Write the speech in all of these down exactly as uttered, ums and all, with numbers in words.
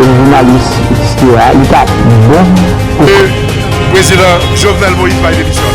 Jounalis, et cetera, li t ap bon pou... Prezidan Jovenel Moïse bay demisyon.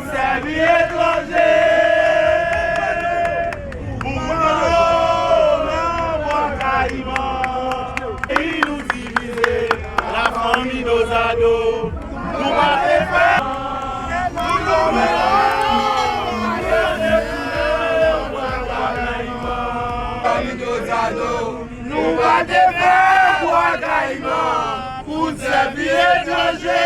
Sèvi etranje pou pran yo nan bwa kayiman. Peyi nou divize, lafanmi dozado. Nou pa te fè pou nou menm. Lafanmi dozado. Nou pa te fè bwa kayiman pou n sèvi etranje.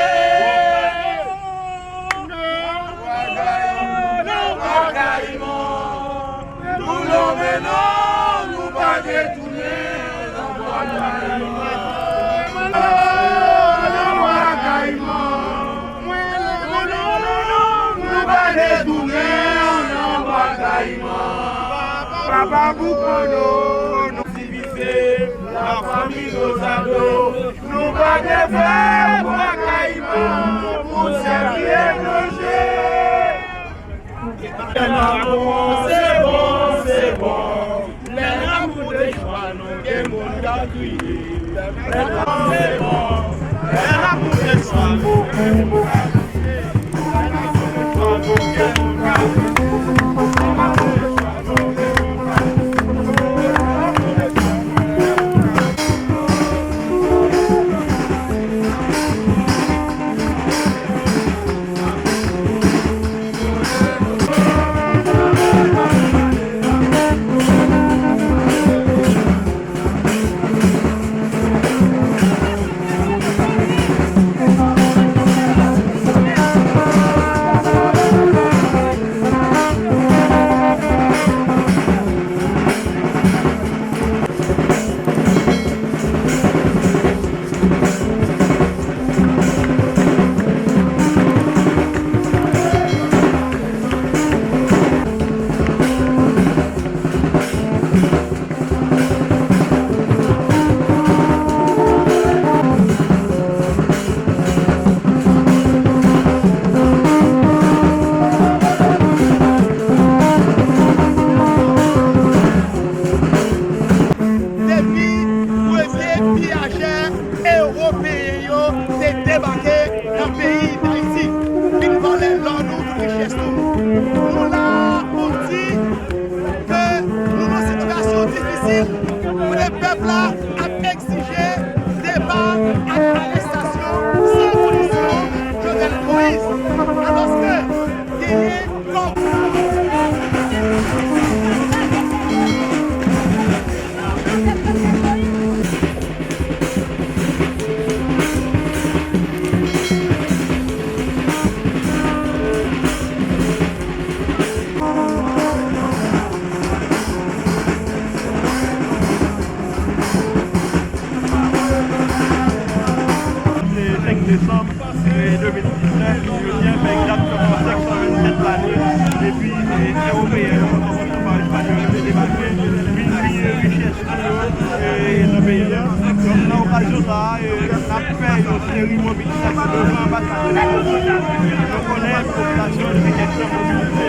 Bwa kayiman, nou nonmen non, nou pa te tounen nan bwa kayiman. Nan bwa kayiman, nou pa te tounen nan bwa kayiman. Papa Boukono, nou divize, lafanmi dozado. Nou pa te fè bwa kayiman pou sèvi etranje. Lè n ap bon, se bon, se bon. Lè n ap bon, se bon. Gen moun k ap kriye. Lè n ap bon, se bon. Lè n ap bon, se bon. Depi premye piyajè ewopeyen yo te debake nan peyi Dayiti, vin vòlè lò nou, tout richès nou. Nou la pou di ke nou nan sitiyasyon difisil, kote pèp la ap egzije depa ak arestasyon san kondisyon Jovenel Moïse. Alòske genyen kòm Se senk desanm, e, de mil diznèf, jodi a fè egzakteman senk san vennsèt lane depi, e, Ewopeyen yo, an pasan pa Espanyòl yo, te debake, vin piye richès nou yo, e, nan peyi a. Donk, nan okazyon sa a, e, n ap fè yon seri mobilizasyon devan anbasad Etazini. Nou konnen popilasyon an depi kèk tan mobilize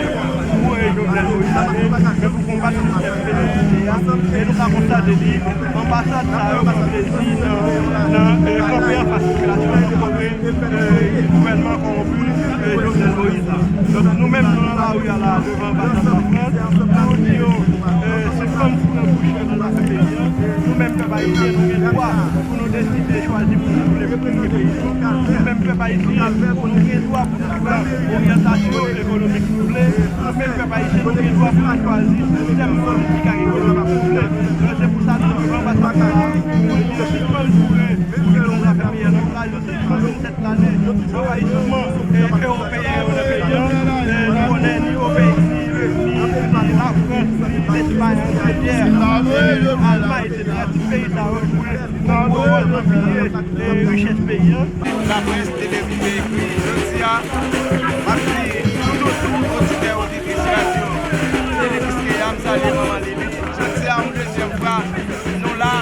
pou voye Jovenel Moïse ale, men pou konbat sistèm peyi a. E nou ka konstate li, anbasad sa yo pran plezi nan, nan, eh, kanpe anfas popilasyon, yo kanpe, eh, gouvènman kòwonpi, eh, Jovenel Moïse la. Donk, nou menm, nou nan lari a la, devan anbasad Lafrans, nou di yo, eh, se fanm ki nan bouch yo nan zafè peyi a. Nou menm, pèp ayisyen, nou gen dwa pou nou deside chwazi pou nou vle pou nou gen peyi nou. Nou menm, pèp ayisyen, nou gen dwa pou nou pran oryantasyon ekonomik nou vle. Nou menm, pèp ayisyen, nou gen dwa pou nou chwazi sistèm politik ak ekonomik nou vle. Se pou sa nou devan anbasad la, pou nou sispann boure bidon zafè peyi a nan otaj, yo se sèt lane anvayisman, eh, ewopeyen yo nan peyi a. Eh, nou konnen ni Opeyi, ni, ni, ni Lafrans, ni Lespay, Angletè, eh, Almay, etsetera. Tout peyi sa yo jwe yon gwo wòl nan piye, eh, richès peyi a. Laprès te leve pou ekri. Jodi a, m ap di nou tout, oditè, oditris radyo Tele Kiskeya, m salye manman Lili. Jodi a, yon dezyèm fwa, nou la,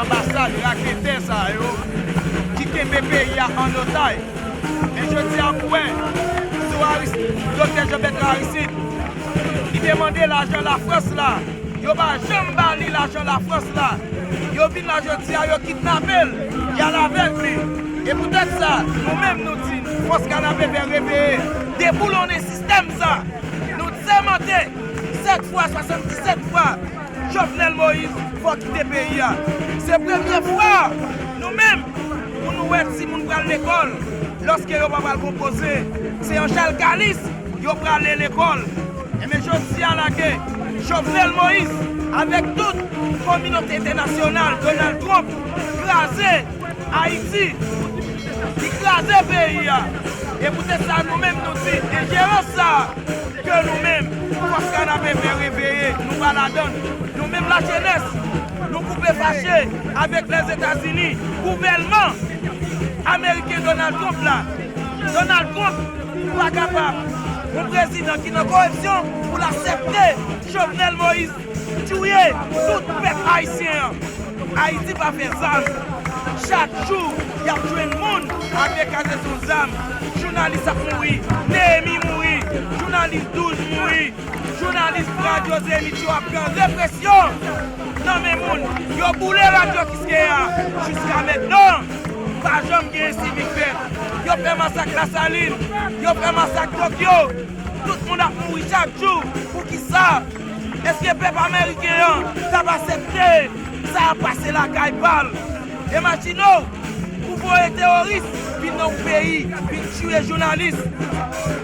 anbasad raketè sa yo ki kenbe peyi a an otaj. Men jodi a, pou wè, sou Aris-, Doktè Jean Bertrand Aristide, li te mande lajan Lafrans la. Yo pa janm ba li lajan Lafrans la. Yo vin la jodi a, yo kidnape l, y al avèk li. E poutèt sa, nou menm nou di, fòs Kanapevè reveye, deboulone sistèm sa. Nou demante sèt fwa, swasanndisèt fwa, Jovenel Moïse, fò kite peyi a. Se premye fwa, nou menm, pou nou wè timoun pral lekòl, lòske yo pa pral konpoze, se yon chal kalis, yo prale lekòl. Enben, jodi a la ke Jovenel Moïse, avèk tout kominote entènasyonal, Donald Trump, kraze Ayiti, li kraze peyi a. E poutèt sa, nou menm, nou di, enjerans sa a, ke nou menm, fòs Kanapevè reveye, nou pa ladann. Nou menm, lajenès, nou koupe fache avèk Lèzetazini, gouvènman ameriken Donald Trump la. Donald Trump pa kapab, yon prezidan ki nan koripsyon, pou l aksepte Jovenel Moïse touye tout pèp ayisyen an. Ayiti pa fè zam. Chak jou, y ap jwenn moun ap dekaze sou zam. Jounalis ap mouri. Neyemi mouri. Jounalis Douz mouri. Jounalis radyo Zenith yo ap pran represyon nan men moun. Yo boule radyo Kiskeya. Jiska mentnan, pa janm gen sivik fèt. Yo fè masak Lasalin. Yo fè masak Tokyo. Tout moun ap mouri chak jou. Poukisa? Èske pèp ameriken an t ap aksepte sa ap pase lakay pa l? Imajine w, pou voye teworis vin nan yon peyi, vin tiye jounalis.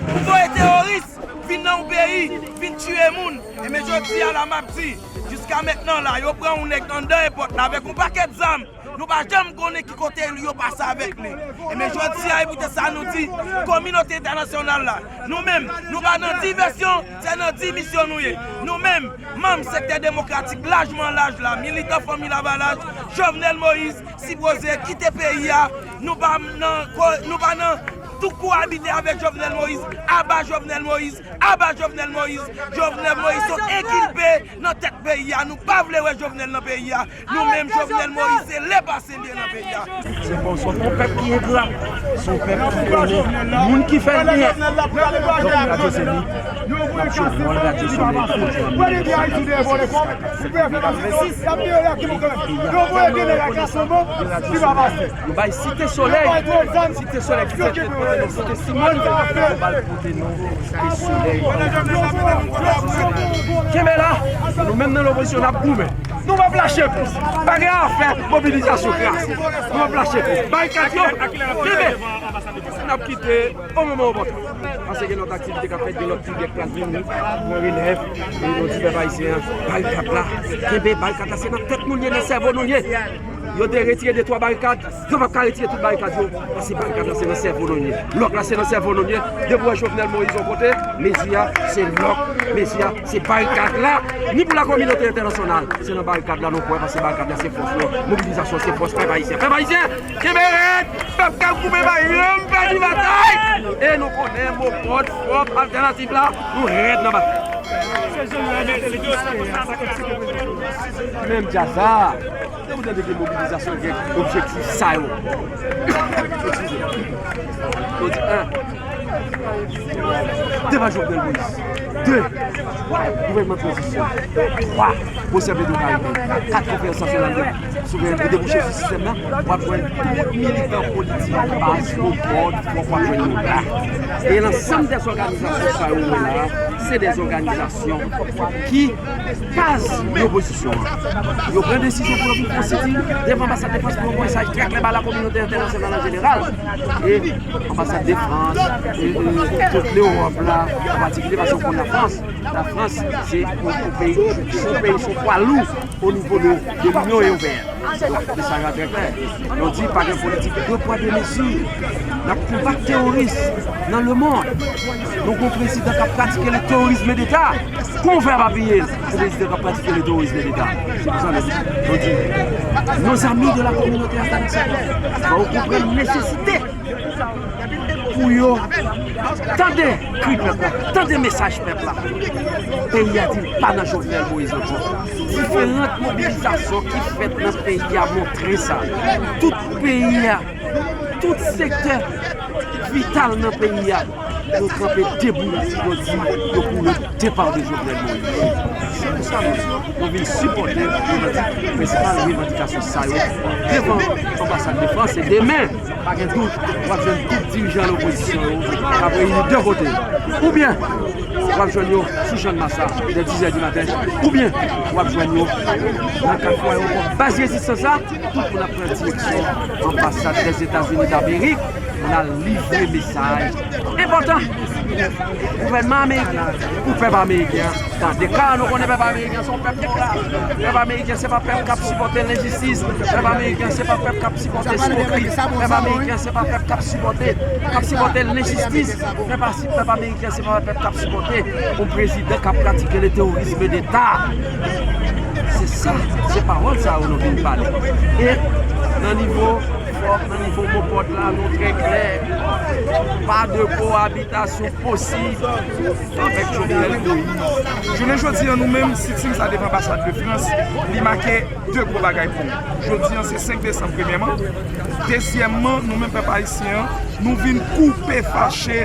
Pou voye teworis vin nan yon peyi, vin tiye moun. Enben, jodi a la, m ap di, jiska mentnan la, yo pran yon nèg anndan èpòt la avèk yon pakèt zam. Nou pa janm konnen ki kote yo pase avèk li. Enben, jodi a, e poutèt sa nou di, kominote entènasyonal la, nou menm, nou pa nan divèsyon, se nan dimisyon nou ye. Nou menm, manm sektè demokratik lajman laj la, militan Fanmi Lavalas, Jovenel Moïse sipoze kite peyi a. Nou pa nan ko-, nou pa nan tou kowabite avèk Jovenel Moïse. Aba Jovenel Moïse, aba Jovenel Moïse. Jovenel Moïse se yon enkilpe nan tèt peyi a. Nou pa vle wè Jovenel nan peyi a. Nou menm, Jovenel Moïse, se lepase l ye nan peyi a. Se pa, se pa yon pèp ki engra. Se yon pèp ki konnen moun ki fè l byen. Donk, radyo Zenith, n ap jwe wòl radyo solèy, pou jwe an mil nèf san katòz. Yo bay Site Solèy, Site Solèy ki fèt kote nou, Site Simòn, yo ba l kote nou, Site Solèy. Kenbe la, nou menm nan lopozisyon, n ap goumen. Nou p ap lache plis. Pa gen afè mobilizasyon kras. Nou p ap lache plis. Barikad yo, kenbe. N ap kite o moman opòtèn. Paske gen lòt aktivite k ap fèt, gen lòt ti nèg k ap vini, pran relèv. E nou di pèp ayisyen an, barikad la, kenbe barikad la, se nan tèt nou l ye, nan sèvo nou l ye. Yo te retire de twa barikad, yo p ap ka retire tout barikad yo, paske barikad la se nan sèvo nou l ye. Lòk la se nan sèvo nou l ye. Depi w wè Jovenel Moïse yon kote, mezi a se lòk, mezi a se barikad la, ni pou la kominote entènasyonal. Se nan barikad la nou kwè, paske barikad la se fòs nou. Mobilizasyon se fòs pèp ayisyen. Pèp ayisyen, kenbe rèd! Pèp k ap goumen pa janm pèdi batay! E nou konnen mo kòd, fòs, altènatif la, nou rèd nan batay. Menm djaz la, lè ou tande ke mobilizasyon gen objektif sa yo. Eskize. Yo di, en, Devan Jovenel Moïse. De, gouvènman tranzisyon. Twa, pwosè Petwokaribe. Kat, konferans nasyonal de souverènte pou debouche sou sistèm nan. W ap jwenn tout militan politik, baz, opòd, w ap jwenn yo la. E lansanm dè òganizasyon sa yo wè la, se dè òganizasyon ki baz lopozisyon an. Yo pran desizyon pou yo vin fè yon sit-in devan anbasad de Frans pou yo voye mesaj trè klè ba lakominote entènasyonal an jeneral. E anbasad de Frans, e, e, tout Lewòp la, an patikilye paske w konn Lafrans. Lafrans, se yon, yon peyi, se yon peyi, se yon pwa lou o nivo de, de linyon ewopeyèn. Donk, mesaj la trè klè. Nou di pa gen politik de pwa de mezi. N ap konbat teworis nan lemonn. Nou gon prezidan k ap pratike le terrorisme d'État. Kòman w fè ap apiye yon prezidan k ap pratike le terrorisme d'État? Se pou sa nou di, nou di, nos amis de la communauté internationale, fò yo konprann nesesite pou yo tande kri pèp la, tande mesaj pèp la. Peyi a di l pa nan Jovenel Moïse ankò. Diferan mobilizasyon ki fèt nan peyi a montre sa. Tout peyi a, tout sektè vital nan peyi a, yo kanpe debou, yo di yo pou le départ de Jovenel Moïse. Se pou sa nou, nou vin sipòte revandik-, prensipal revandikasyon sa yo devan anbasad de Frans. E demen, pa gen dout, w ap jwenn tout dirijan lopozisyon yo k ap reyini de kote. Oubyen, w ap jwenn yo sou Channmas la, dè dizè di maten, oubyen w ap jwenn yo nan Kafou Ayewopò, baz rezistans la, tout moun ap pran direksyon anbasad Lèzetazini Damerik, pou n al livre mesaj enpòtan. Gouvènman ameriken, pou pèp ameriken an, tande. Ka nou konnen pèp ameriken se yon pèp moral. Pèp ameriken se pa pèp k ap sipòte lenjistis. Pèp ameriken se pa pèp k ap sipòte eskwokri. Pèp ameriken se pa pèp k ap sipòte, k ap sipòte lenjistis. Pèp, pèp ameriken se pa pèp k ap sipòte yon prezidan k ap pratike le terrorisme d'État. Se sa, se pawòl sa yo nou vin pale. E nan nivo Fòk nan nivo MOPOD la, nou trè klè. Pa de koabitasyon posib avèk Jovenel Moïse. Jounen jodi a, nou menm, sitin sa devan anbasad de Frans, li make de gwo bagay pou nou. Jodi a, se senk desanm, premyèman. Dezyèmman, nou menm pèp ayisyen an, nou vin koupe fache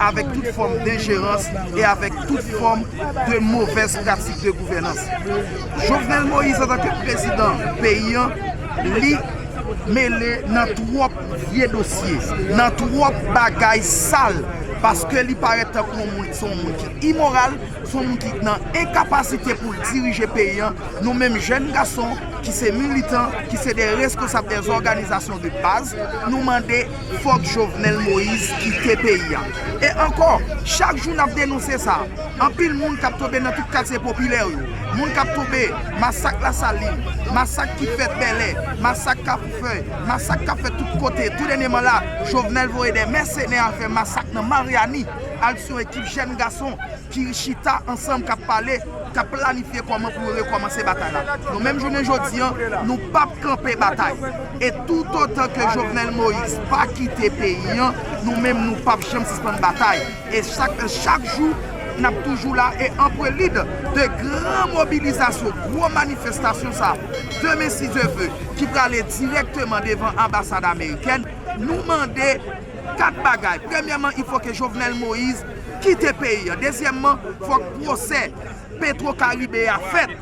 avèk tout fòm denjerans e avèk tout fòm de movèz pratik de gouvènans. Jovenel Moïse, antanke prezidan peyi an, li mele nan twòp vye dosye, nan twòp bagay sal, paske li parèt tankou yon moun, se yon moun ki imoral, se yon moun ki nan enkapasite pou l dirije peyi an. Nou menm jèn gason ki se militan, ki se de reskonsab de òganizasyon de baz, nou mande fòk Jovenel Moïse kite peyi a. E ankò, chak jou n ap denonse sa. Anpil moun k ap tonbe nan tout katye popilè yo. Moun k ap tonbe, masak Lasalin, masak ki fèt Bèlè, masak Kafoufèy, masak k ap fèt tout kote. Tou dènyèman la, Jovenel voye de mèsenè al fè masak nan Maryani, al sou ekip jèn gason ki chita ansanm, k ap pale, k ap planifye kòman pou yo rekòmanse batay la. Nou menm jounen jodi a, nou p ap kanpe batay. E toutotan ke Jovenel Moïse pa kite peyi an, nou menm nou p ap janm sispann batay. E chak, chak jou, n ap toujou la. E an prelid de gran mobilizasyon, gwo manifestasyon sa, demen si Dye vle, ki prale dirèkteman devan anbasad amerikèn, nou mande kat bagay. Premyèman, il faut que Jovenel Moïse kite peyi an. Dezyèmman, fòk pwosè Petro Karibe a fèt.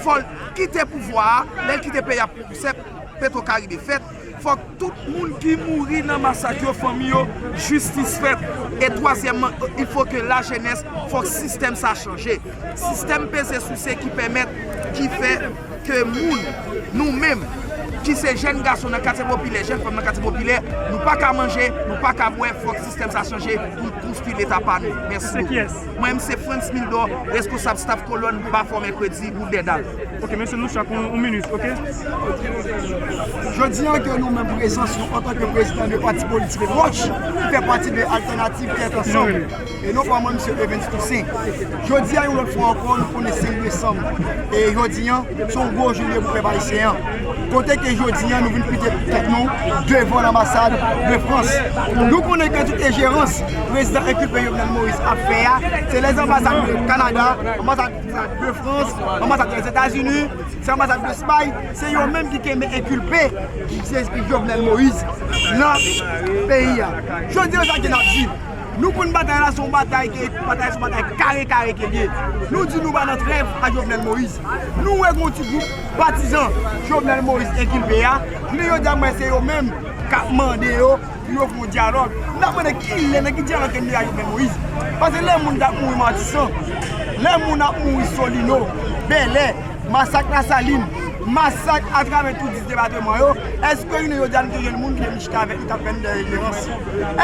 Fò l kite pouvwa a. Lè l kite peyi a, pwosè Petro Karibe fèt. Fòk tout moun ki mouri nan masak yo, fanmi yo, jistis fèt. E twazyèmman, il faut que la jeunesse, fòk sistèm sa chanje. Sistèm peze souse ki pèmèt, ki fè ke moun, nou menm, ki se jèn gason nan katye popilè, jèn fanm nan katye popilè, nou pa ka manje, nou pa ka bwè, fòk sistèm sa chanje pou n konstwi leta pa nou. Mèsi bokou. Mwen menm se Frantz Mildor, reskonsab staff kolòn Bafò Mèkredi, Boudèdal. Ok, mesye, nou chak yon, yon minit, ok? Jodi an ke nou menm prezans nou antanke prezidan de pati politik Wòch, ki fè pati de Altènativ Tèt Ansanm. E non pa mwen, Mesye Evens Toussaint. Jodi a, yon lòt fwa ankò, nou konnen senk desanm. E jodi an, se yon gwo jounen pou pèp ayisyen an. Kote ke jodi an, nou vin pote tèt nou devan lanbasad de Frans. Nou konnen ke tout enjerans prezidan enkilpe Jovenel Moïse ap fè a, se lèzanbasad de Kanada, anbasad de Frans, anbasad Lèzetazini, se anbasad Lespay, se yo menm ki kenbe enkilpe ki se Jovenel Moïse nan peyi a. Jodi a, sa ki n ap di, Nou konn batay la se yon batay ke batay se yon batay kare kare ke l ye. Nou di nou pa nan trèv a Jovenel Moïse. Nou wè gen yon ti gwoup patizan Jovenel Moïse enkilpe a, jounen jodi a m wè se yo menm k ap mande yo pou yo fè yon dyalòg. M t ap mande kilè, nan ki dyalòg ke n te a Jovenel Moïse? Paske lè moun t ap mouri Matisan, lè moun ap mouri Solino, Bèlè, masak Lasalin, masak atravè tout dis depatman yo, èske jounen jodi a nou te jwenn moun ki te vin chita avèk nou t ap fè nou dèyè jerans?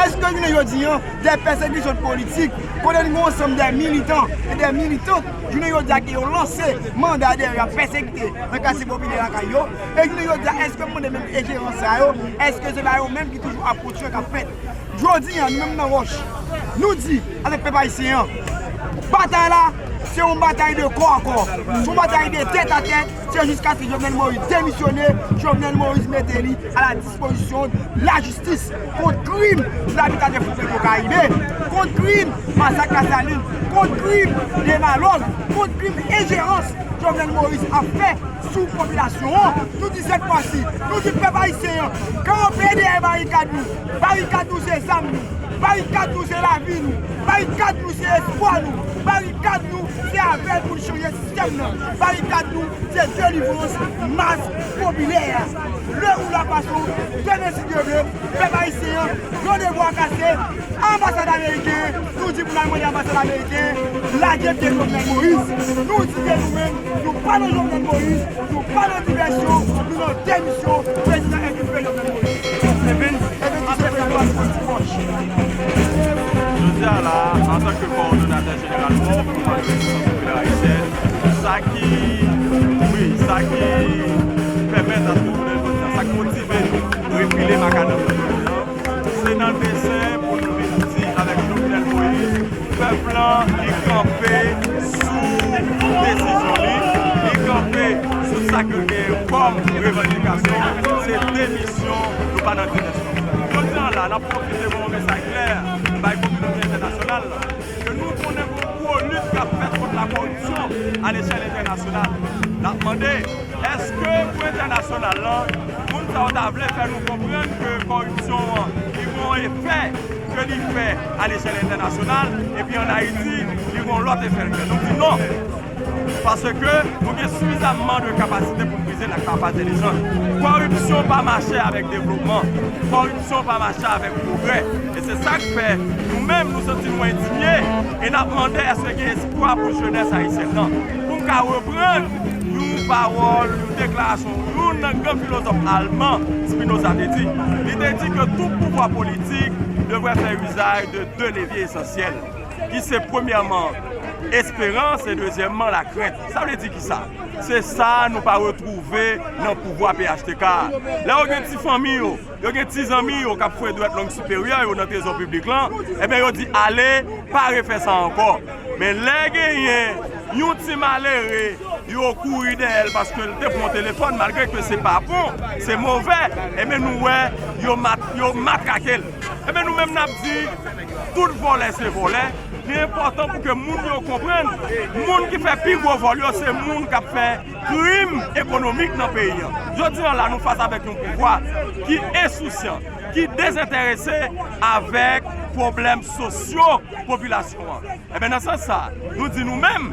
Èske jounen jodi a de pèsekisyon politik, kote n gen yon ansanm de militan e de militant, jounen jodi a ke yo lanse manda dèyè y ap pèsekite nan katye popilè lakay yo, e jounen jodi a èske mande menm ejerans sa yo, èske se pa yo menm ki toujou ap kontinye k ap fèt? Jodi a, nou menm nan Wòch, nou di avèk pèp ayisyen an, batay la, se yon batay de kò a kò, se yon batay de tèt a tèt, se jiskaske Jovenel Moïse demisyone, Jovenel Moïse mete li a la dispozisyon lajistis kont krim de labitasyon fou petrol karibe, kont krim masak Lasalin, kont krim de malòg, kont krim enjerans Jovenel Moïse ap fè sou popilasyon an. Nou di sèt fwa si, nou di pèp ayisyen an, kanpe dèyè barikad nou. Barikad nou se zam nou. Barikad nou se lavi nou. Barikad nou se espwa nou. Barikad nou se avè l pou n chanje sistèm nan. Barikad nou se delivrans mas popilè a. Le ou la paso, demen si Dye vle, pèp ayisyen an, yon devwa kase, anbasad ameriken, nou di pou n al mande anbasad ameriken lage pye Jovenel Moïse. Nou di ke nou menm, nou pa nan Jovenel Moïse, nou pa nan divèsyon, nou nan demisyon prezidan enkilpe Jovenel Moïse. Jodi a la, antanke kowòdonatè jeneral MOP, Mouvman de Rezistans Popilè Ayisyèn, sa ki, wi, sa ki pèmèt aske jounen jodi a, sa k motive nou refile makadam nan jodi a, se nan desen pou nou vin di avèk Jovenel Moïse, pèp lan, li kanpe sou desizyon li, li kanpe sou sa ke l genyen kòm revandikasyon, se demisyon, nou pa nan divèsyon. Jodi a la, n ap pwofite voye yon mesaj klè bay kominote entènasyonal la, ke nou konnen gon gwo lit k ap fèt kont lakoripsyon alechèl entènasyonal. N ap mande, èske pou entènasyonal lan, moun sa yo ta vle fè nou konprann ke koripsyon an, li gon efè ke li fè alechèl entènasyonal, epi ann Ayiti, li gon lòt efè l fè? Nou di non. Paske nou gen sifizamman de kapasite pou n brize lakpa pa dirijan. Koripsyon pa mache avèk devlopman. Koripsyon pa mache avèk pwogrè. E se sa k fè nou menm nou santi nou endinye e n ap mande èske gen espwa pou jenès ayisyèn nan. Pou m ka reprann yon pawòl, yon deklarasyon youn nan gran filozòf alman, Spinoza, te di. Li te di ke tout pouvwa politik devrait faire usage de deux leviers essentiels, ki se premyèman esperans e dezyèmman lakrent. Sa vle di kisa? Se sa nou pa retwouve nan pouvwa P H T K a. Lè yo gen ti fanmi yo, yo gen ti zanmi yo k ap foure dwèt long siperyè yo nan trezò piblik lan, ebyen yo di ale, pa refè sa ankò. Men lè genyen yon ti malere, yo kouri dèyè l paske l te pran yon telefòn, malgre ke se pa bon, se movè, ebyen nou wè yo mat-, yo matrake l. Ebyen nou menm n ap di, tout vòlè se vòlè. Li enpòtan pou ke moun yo konprann, moun ki fè pi gwo vòl yo, se moun k ap fè krim ekonomik nan peyi an. Jodi a la, nou fas avèk yon pouvwa ki ensousyan, ki dezenterese avèk pwoblèm sosyo popilasyon an. Ebyen, nan sans sa, nou di nou menm,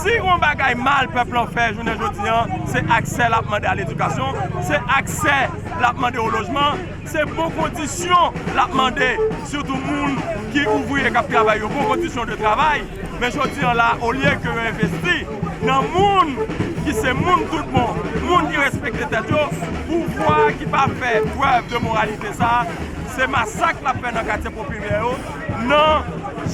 si yon bagay mal pèp lan fè jounen jodi a, se aksè l ap mande a ledikasyon, se aksè l ap mande o lojman, se bon kondisyon l ap mande, sitou moun ki ouvriye k ap travay yo, bon kondisyon de travay. Men jodi a la, olye ke yo envesti nan moun ki se moun tout bon, moun ki respekte tèt yo, pouvwa ki pa fè prèv de moralite sa, se masak l ap fè nan katye popilè yo, nan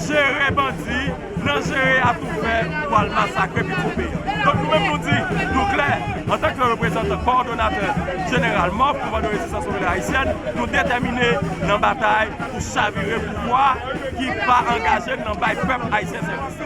jere bandi, nan jere atoufè pou al masakre pito peyi a. Donk nou menm nou di, nou klè, antanke reprezantan kowòdonatè jeneral MOP, Mouvman de Rezistans Popilè Ayisyèn, nou detèmine nan batay pou chavire pouvwa ki pa angaje l nan bay pèp ayisyen sèvis.